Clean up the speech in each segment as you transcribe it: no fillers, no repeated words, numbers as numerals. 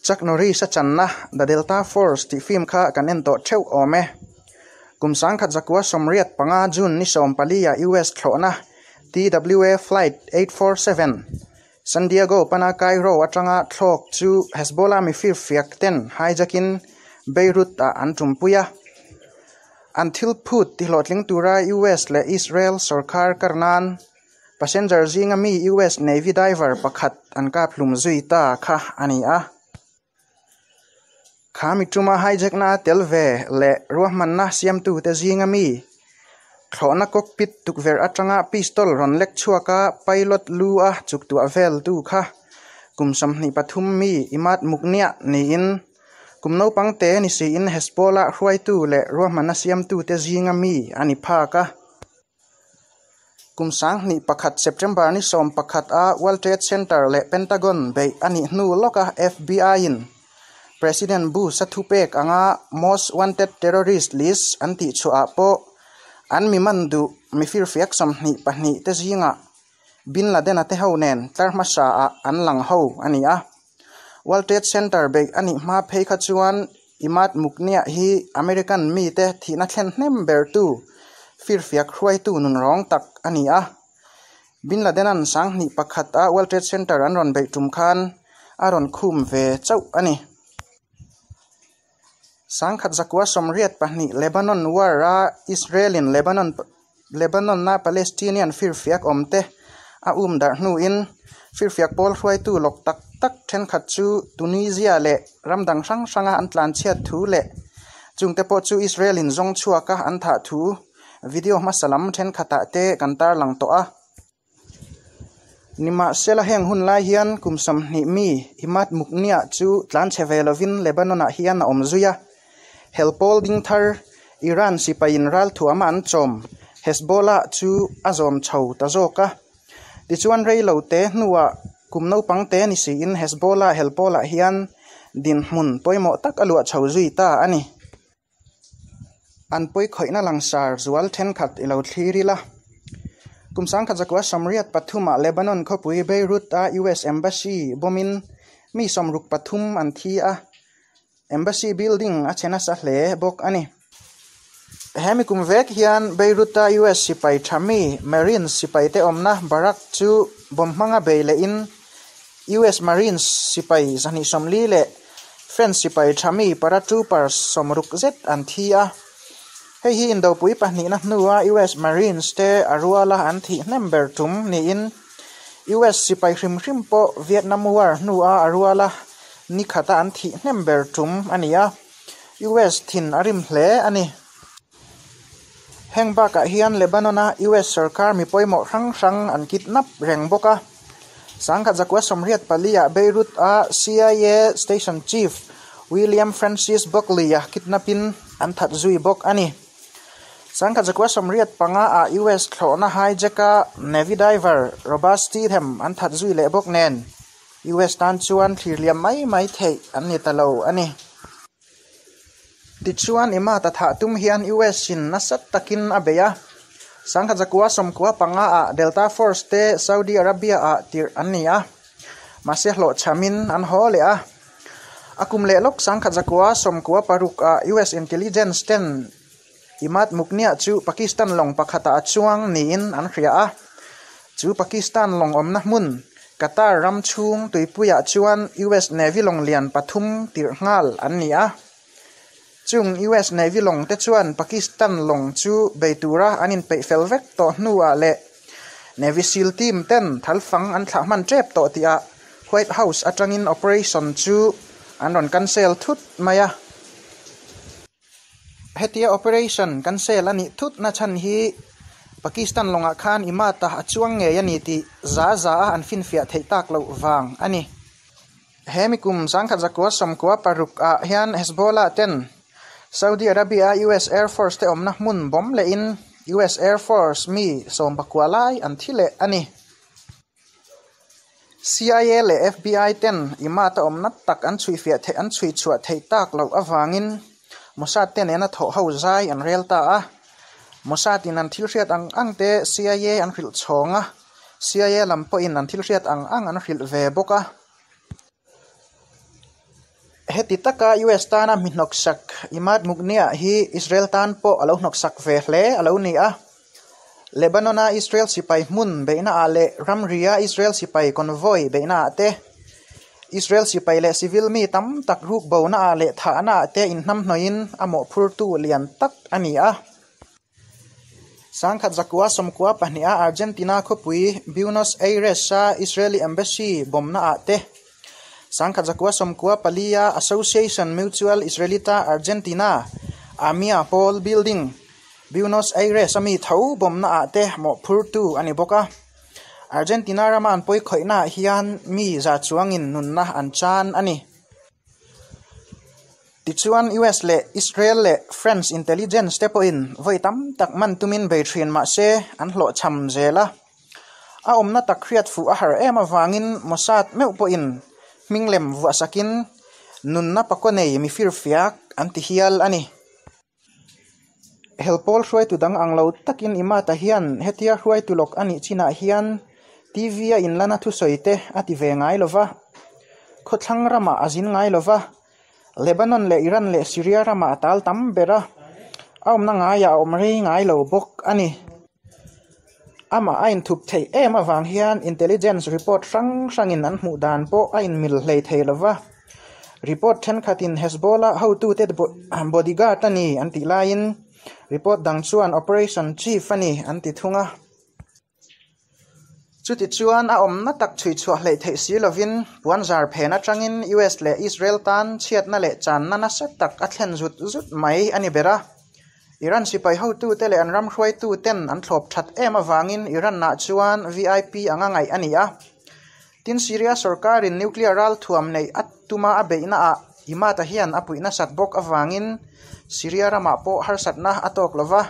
Chuck Norris a channa The Delta Force tih film kha kan en tawh theuh awm e. Kum 1985 June ni 14 ah US thlawhna TWA Flight 847 San Diego pana Cairo atanga thlawk chu Hezbollah mi firfiak ten hijack in Beirut ah an tumpui a. An thil phut tihlawhtling tura US leh Israel sorkar kar nan Passenger zinga mi US Navy diver pakhat an kap hlum zui ta kha a ni a. Kha mi tuma hijack na tel ve leh ruahmanna siamtute zinga mi thlawhna cockpit tukverh atanga pistol rawn lek chhuaka pilot lu a chuktuah vel tu kha kum 23 mi Imad Mughniyah niin kum naupang te ni siin Hezbollah hruaitu leh ruahmanna siamtute zinga mi a ni phak a. Kum 2001 September ni 11 a World Trade Center leh Pentagon beih a nih hnu lawka FBI in President Bush a thupek anga Most Wanted Terrorist List an tih chhuah ah pawh an mi man duh mi firfiak 22 te zingah Bin Laden a te ho nen tlar hmasa ah an lang ho a ni a. World Trade Center beih a nih hma phei kha chuan Imad Mughniyah hi American mite thihna thlen hnem bertu firfiak hruaitu nunrawng tak a ni a. Bin Laden-a'n 2001 a World Trade Center an rawn beih tum khan a rawn khum ve chauh a ni. 1982 Lebanon War a Israel-in Lebanon Lebanon-a Palestinian firfiak awmte a um darh hnuin firfiak pawl hruaitu lawk tak tak thenkhat chu Tunisia leh ram dang hrang hranga an tlanchhiat thu leh chungte pawh chu Israel-in zawng chhuaka an thah thu video hmasa lam thenkhatah te kan tarlang tawh a. Nimahsela heng hun lai hian kum 20 mi Imad Mughniyah chu tlanchhe ve lovin Lebanon-ah hian a awm zui a. Hel pawl ding thar Iran sipaiin ral thuama an chawm Hezbollah chu a zawm chho ta zawk a. Tichuan rei lo te hnuah kum naupang te ni siin Hezbollah hel pawlah hian dinhmun pawimawh tak a luah chho zui ta a ni. An pawi khawihna langsar zual thenkhat i lo thlir ila. Kum 1983 ah Lebanon khawpui Beirut a US Embassy bawmin mi 63 an thi a. Embassy building a che nasa hle bawk a ni. Hemi kum vek hian Beirut a US sipai tha mi Marines sipai te awmna barrack chu bawm hmanga bei lehin US Marines sipai 240 leh French sipai tha mi paratroopers 60 zet an thi a. Hei hi indopui pahnihna hnua US Marines te a ruala an thih hnem ber tum niin US sipai hrim hrim pawh Vietnam War hnua a ruala ni khata an thih hnem ber tum a ni a. US thin a rim hle a ni. Heng bakah hian Lebanon a US sarkar mi pawimawh hrang hrang an kidnap reng bawk a. 1984 ah Beirut a CIA Station Chief William Francis Buckley a kidnapin an that zui bawk a ni. 1985 ah US thlawhna hijack a Navy diver Robert Stethem an that zui leh bawk nen US tan chuan thlirliam mai mai theih an ni ta lo a ni. Tichuan Imad a thah tum hian US in nasa takin a bei a. 1995 ah Delta Force te Saudi Arabia ah tirh an ni a. Mahse hlawh chamin an haw leh a. A kum leh lawk 1996 ah US Intelligence ten Imad Mughniyah chu Pakistan lawng pakhatah a chuang niin an hria a. Chu Pakistan lawng awmna hmun Qatar ram chhung tuipuiah chuan US Navy lawng lian pathum tirh nghal an ni a. Chung US Navy lawng te chuan Pakistan lawng chu bei tura an inpeih fel vek tawh hnuah leh Navy SEAL team ten thalfang an thlah hman tep tawh tihah White House atangin operation chu an rawn cancel thut mai a. Hetia operation cancel a nih thut na chhan hi Pakistan lawngah khan Imad a a chuang ngei a ni tih za za a an finfiah theih tak loh vang a ni. Hemi kum 1996 ah hian Hezbollah ten Saudi Arabia a US Air Force te awmna hmun bawm lehin US Air Force mi 19 lai an thi leh a ni. CIA leh FBI ten Imad a awmna tak an chhuifiah theih an chhui chhuah theih tak loh avangin Mossad te nena thawh ho zai an rel ta a. Mossad in an thil hriat ang ang te CIA an hrilh chhawng a, CIA lam pawhin an thil hriat ang ang an hrilh ve bawk a. Heti taka US tana mi hnawksak Imad Mughniyah hi Israel tan pawh a lo hnawksak ve hle a lo ni a. Lebanon-a Israel sipai hmun beihnaah leh ramria Israel sipai convoy beihnaah te, Israel sipai leh civil mi tam tak rukbonaah leh thahnaah te inhnamhnawhin a mawhphurtu lian tak a ni a. Sangkhat zakua 92-a Argentina khawpui Buenos Aires-a Israeli Embassy bawmnaah te, Sangkhat zakua 94-a Association Mutual Israelita Argentina, AMIA, pawl building, Buenos Aires-a mi tho bawmnaah te mawhphurtu a ni bawk a. Argentina rama an pawi khawihnaah hian mi za chuangin nunna an chan a ni. Tichuan, US leh Israel leh French intelligence te pawhin vawi tam tak man tumin bei thin mah se an hlawhchham zel a. A awmna tak hriat fuh a har em avangin Mossad meuh pawhin hming lem vuahsakin nunna pakaw nei mifirfiak an ti hial a ni. Helpawl hruaitu dang ang lo takin Imata hian hetia hruaitu lawk a nih chinah hian TV-a inlana thusawi te a ti ve ngai lo va, khawthlang ramah a zin ngai lo va, Lebanon leh Iran leh Syria ramah a tal tam ber a, a awmna ngaiah a awm rei ngai lo bawk a ni. Amah a inthup theih em avang hian intelligence report hrang hrangin an hmuh dan pawh a inmil hlei thei lo va. Report thenkhatin Hezbollah hotute bodyguard a ni an tih laiin report dang chuan operation chief a ni an ti thung a. Chutichuan a awmna tak chhuichhuah hleih theih si lovin puanzar phen atangin US leh Israel tan chhiatna leh channa nasa tak a thlen zut zut mai a ni ber a. Iran sipai hotute leh an ram hruaituten an thlawp that em avangin Iran-ah chuan VIP anga ngaih a ni a. Tin, Syria sorkarin nuclear ralthuam neih a tuma a beihnaah Imad-a hian a puih nasat bawk avangin Syria ramah pawh harsatna a tawk lo va,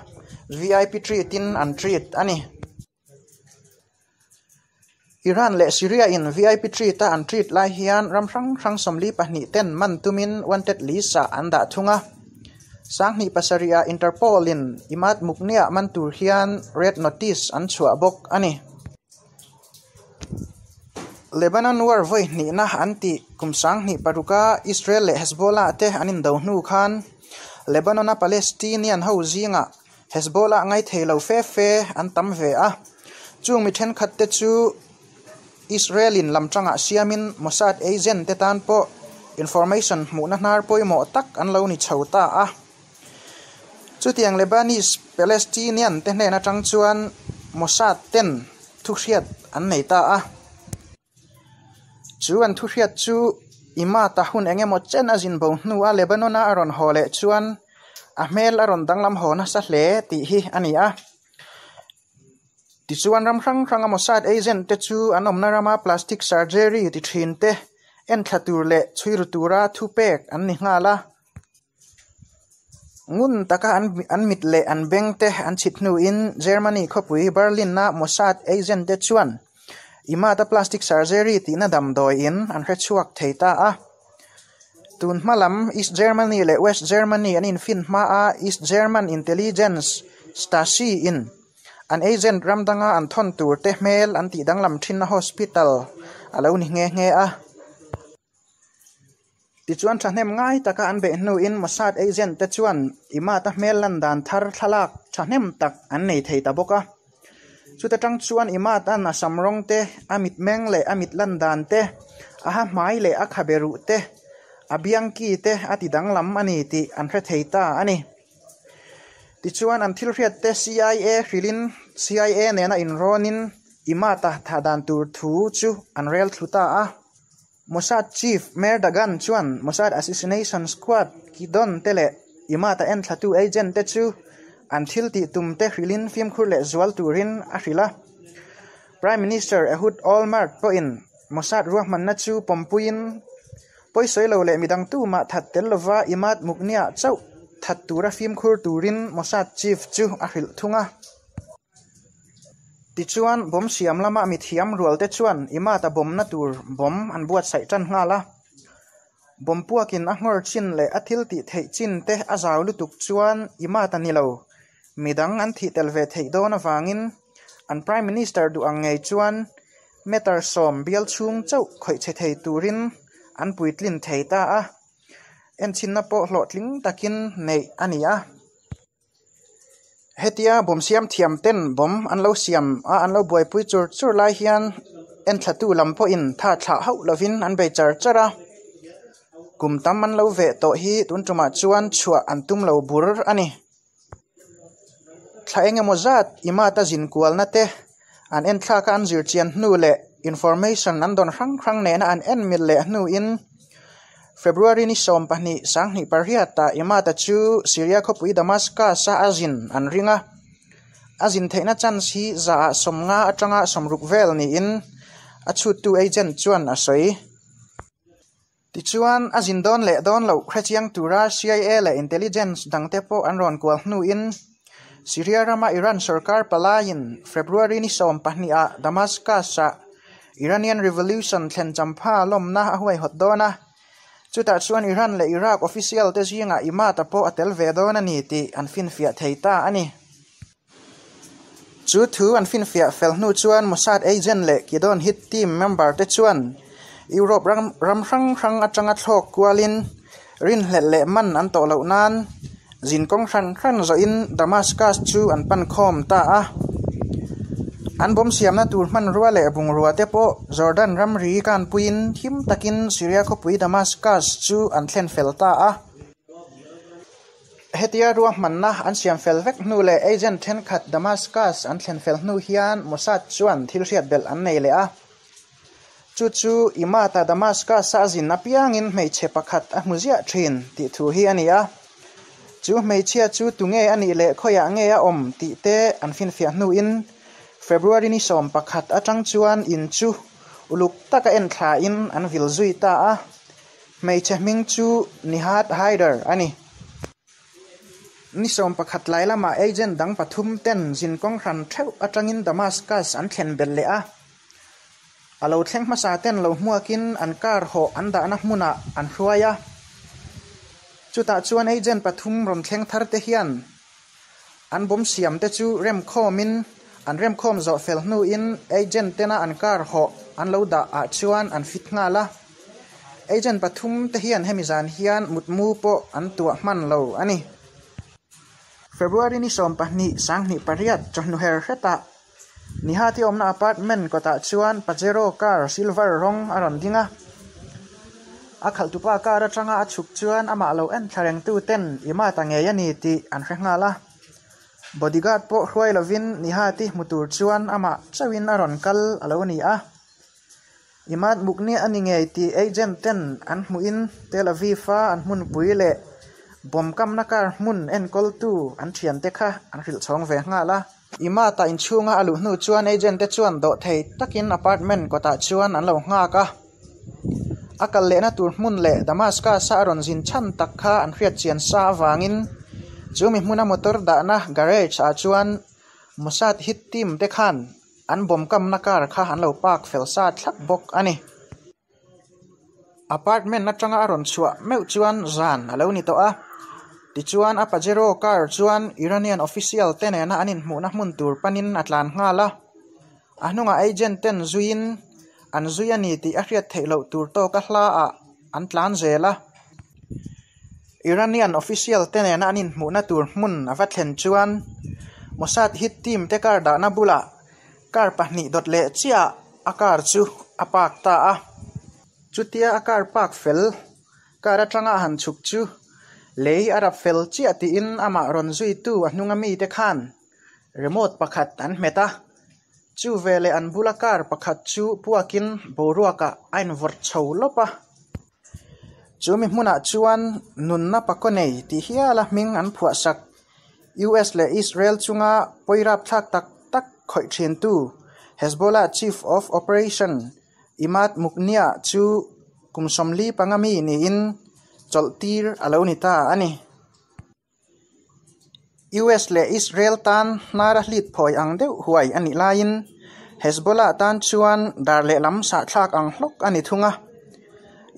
VIP treat-in an treat a ni. Iran leh Syria-in VIP treat-a an treat lai hian ram hrang hrang 42 ten man tumin wanted list-ah an dah thung a. 2007-ah Interpol-in Imad Mughniyah man tur hian red notice an chhuah bawk a ni. Lebanon War vawi hnihna an tih kum 2006-a Israel leh Hezbollah te an indo hnu khan Lebanon-a Palestinian ho zingah Hezbollah ngaithei lo fe fe an tam ve a. Chung mi thenkhat te chu Israel-in lamtangah siamin Mossad agent te tan pawh information hmuhna hnar pawimawh tak an lo ni chho ta a. Chutiang Lebanese Palestinian te hnen atang chuan Mossad ten thuhriat an nei ta a. Chu an thuhriat chu Imad-a hun engemaw chen a zin bo hnua Lebanon-a a rawn haw leh chuan a hmel a rawn danglam haw nasa hle tih hi a ni a. Tichuan ram hrang hranga Mossad agent te chu an awmna rama plastic surgery ti thin te enthla tur leh chhui ru tura thupek an ni nghal a. Ngun taka an mit leh an beng te an chhit hnuin Germany khawpui Berlin-a Mossad agent te chuan Imad-a plastic surgery tihna damdawiin an hre chhuak thei ta a. Tun hma lam East Germany leh West Germany an infin hmaa East German intelligence Stasi-in an agent ram danga an thawn tur te hmel an tih danglam thinna hospital a lo ni nghe nghe a. Tichuan thahnem ngai taka an beih hnuin Mossad agent te chuan Imad-a hmel lan dan thar thlalak thahnem tak an nei thei ta bawk a. Chuta tang chuan Imad-a'n a sam rawng te, a mitmeng leh a mit lan dan te, a ha hmai leh a khabe ruh te, a biang ki te a ti danglam a ni tih an hre thei ta a ni. Tichuan an thil hriat te CIA hrilhin CIA nena inrawnin Imad-a thah dan tur thu chu an rel thlu ta a. Mossad Chief Meir Dagan chuan Mossad Assassination Squad Kidon te leh Imad-a enthlatu agent te chu an thil tih tum te hrilhin fimkhur leh zual turin a hrilh a. Prime Minister Ehud Olmert pawhin Mossad ruahmanna chu pawmpuiin pawisawi lo leh midang tumah that tel lova Imad Mughniyah chauh that tura fimkhur turin Mossad Chief chu a hrilh thung a. Tichuan, bomb siam lama mithiam rual te chuan Imad-a bomna tur bomb an buatsaih tan nghal a. Bomb puakin a nghawr chin leh a thil tih theih chin te a zau lutuk chuan Imad-a ni lo, midang an thih tel ve theih dawn avangin an Prime Minister duh ang ngei chuan meter 10 bial chhung chauh khawih chhe thei turin an puitlin thei ta a. Enchhinna pawh hlawhtling takin neih a ni a. Hetia bawm siam thiam ten bawm an lo siam a, an lo buaipui chur chur lai hian enthlatu lam pawhin tha thlah hauh lovin an bei char char a. Kum tam an lo veh tawh hi tun tumah chuan chhuah an tum lo bur a ni. Thla eng emaw zat Imata zin kualna te an enthlak a an zir chian hnu leh information an dawn hrang hrang nena an en mil leh hnuin February ni 12 2008 ah Imata chu Syria khawpui Damascus a a zin an ring a. A zin theihna chance hi za ah 50 atanga 60 vel niin a chhuttu agent chuan a sawi. Tichuan, a zin dawn leh dawn loh hrechiang tura CIA leh intelligence dangte pawh an rawn kual hnuin Syria rama Iran sorkar palaiin February ni 12 ah Damascus-ah Iranian Revolution thlen champha lawmna a huaihawt dawn a. Chutah chuan Iran leh Iraq official te zingah Imad-a pawh a tel ve dawn a ni tih an finfiah thei ta a ni. Chu thu an finfiah fel hnu chuan Mossad agent leh Kidon hit team member te chuan Europe ram ram hrang hrang atanga thlawk kualin rinhlelh leh man an tawh loh nan zinkawng hran hran zawhin Damascus chu an pan khawm ta a. An bawm siamna tur hmanrua leh bungrua te pawh Jordan ramri kanpuiin him takin Syria khawpui Damascus chu an thlen fel ta a. Hetia ruahmanna an siam fel vek hnu leh agent thenkhat Damascus an thlen fel hnu hian Mossad chuan thil hriat belh an nei leh a. Chu chu Imad-a Damascus-a a zin apiangin hmeichhe pakhat a hmu ziah thin tih thu hi a ni a. Chu hmeichhia chu tunge a nih leh khawiah nge a awm tih te an finfiah hnuin February ni 11 atang chuan in chu uluk taka en thlain an vil zui ta a. Hmeichhe hming chu Nihad Haider a ni. Ni 11 lai lamah agent dang pathum ten zinkawng hran theuh atangin Damascus an thlen belh leh a. A lo thleng hmasa ten lo hmuakin an car hawh an dahna hmunah an hruai a. Chutah chuan agent pathum rawn thleng thar te hian an bawm siam te chu remkhawmin an remkhawm zawh fel hnuin agent tena an car hawh an lo dah ah chuan an fit nghal a. Agent pathum te hian hemi zan hian mutmu pawh an tuah hman lo a ni. February ni 12 2008 chawhnu her hretah Nihati awmna apartment kawtah chuan Pajero car silver rawng a rawn ding a. A khalhtupa car atanga a chhuk chuan amah lo en thla rengtu ten Imad a ngei a ni tih an hre nghal a. Bodyguard pawh hruai lovin Nihati hmu tur chuan amah chauhin a rawn kal a lo ni a. Imad Mughniyeh a ni ngei tih agent ten an hmuhin Tel Aviv-a an hmunpui leh bawm kamna car hmun enkawltu an thiante kha an hrilh chhawng ve nghal a. Imad-a inchhunga a luh hnu chuan agent te chuan dawh thei takin apartment kawtah chuan an lo nghak a. A kal lehna tur hmun leh Damascus-a a rawn zin chhan tak kha an hriat chian sa avangin chu mi hmuna motor dahna garage ah chuan Mossad hit team te khan an bawm kamna car kha an lo park fel sa thlap bawk a ni. Apartment atanga a rawn chhuah meuh chuan zan a lo ni tawh a. Tichuan a Pajero car chuan Iranian official te nena an inhmuhna hmun tur panin a tlan nghal a. A hnungah agent ten zuiin an zui a ni tih a hriat theih loh tur tawka hla ah an tlan zel a. Iranian official te nena an inhmuhna tur hmun a va thlen chuan Mossad hit team te car dahna bulah car pahnih dawt leh chiah a car chu a park ta a. Chutia a car park fel car atanga a han chhuk chu lei a rap fel chiah tiin amah rawn zuitu a hnunga mite khan remote pakhat an hmet a. Chu veleh an bula car pakhat chu puakin boruakah a invawrh chho lawp a. Chu mi hmunah chuan nunna pakaw nei tih hiala hming an phuah sak. US leh Israel chunga pawirap thlak tak tak khawih thintu Hezbollah Chief of Operation Imad Mughniyeh chu kum 45 mi niin chawlh tir a lo ni ta a ni. US leh Israel tan hnara hlit phawi ang deuh huai a nih laiin Hezbollah tan chuan dar lehlam sahthlak ang hlawk a ni thung a.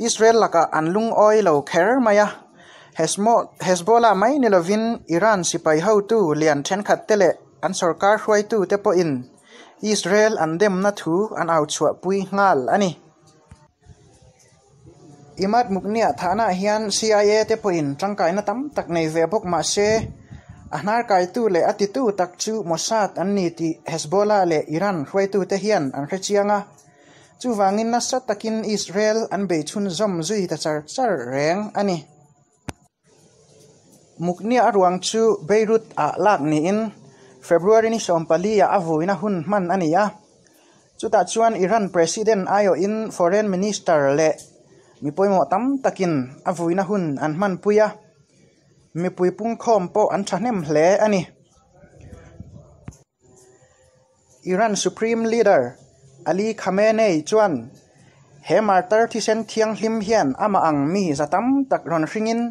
Israel lakah an lungawi lo kher mai a. Hezbollah mai ni lovin Iran sipai hotu lian thenkhat te leh an sorkar hruaitu te pawhin Israel an demna thu an au chhuahpui nghal a ni. Imad Mughniyah thahnaah hian CIA te pawhin tangkaina tam tak nei ve bawk mah se, a hnarkaitu leh a titu tak chu Mossad an ni tih Hezbollah leh Iran hruaitute hian an hre chiang a. Chuvangin nasa takin Israel an bei chhunzawm zui ta char char reng a ni. Mughniyah a ruang chu Beirut ah lak niin February ni 14 ah a vuina hun hman a ni a. Chutah chuan Iran President aiawhin Foreign Minister leh mi pawimawh tam takin a vuina hun an hmanpui a, mipui pungkhawm pawh an thahnem hle a ni. Iran Supreme Leader Ali Khamenei chuan he martar thisen thianghlim hian amah ang mi za tam tak rawn hringin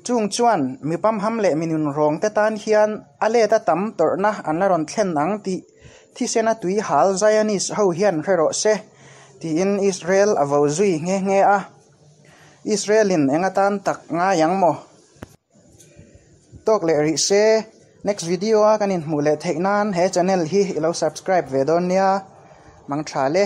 chung chuan mi pamham leh mi nunrawng te tan hian a let a tam tawrhna an la rawn thlen ang tih thisena tui hal Zionist ho hian hre rawh se tiin Israel a vo zui nghe nghe a. Israel in eng atan tak ngai ang maw? Tawk leh rih se, next video a kan inhmuh leh theih nan he channel hi i lo subscribe ve dawn nia. Mangtha le.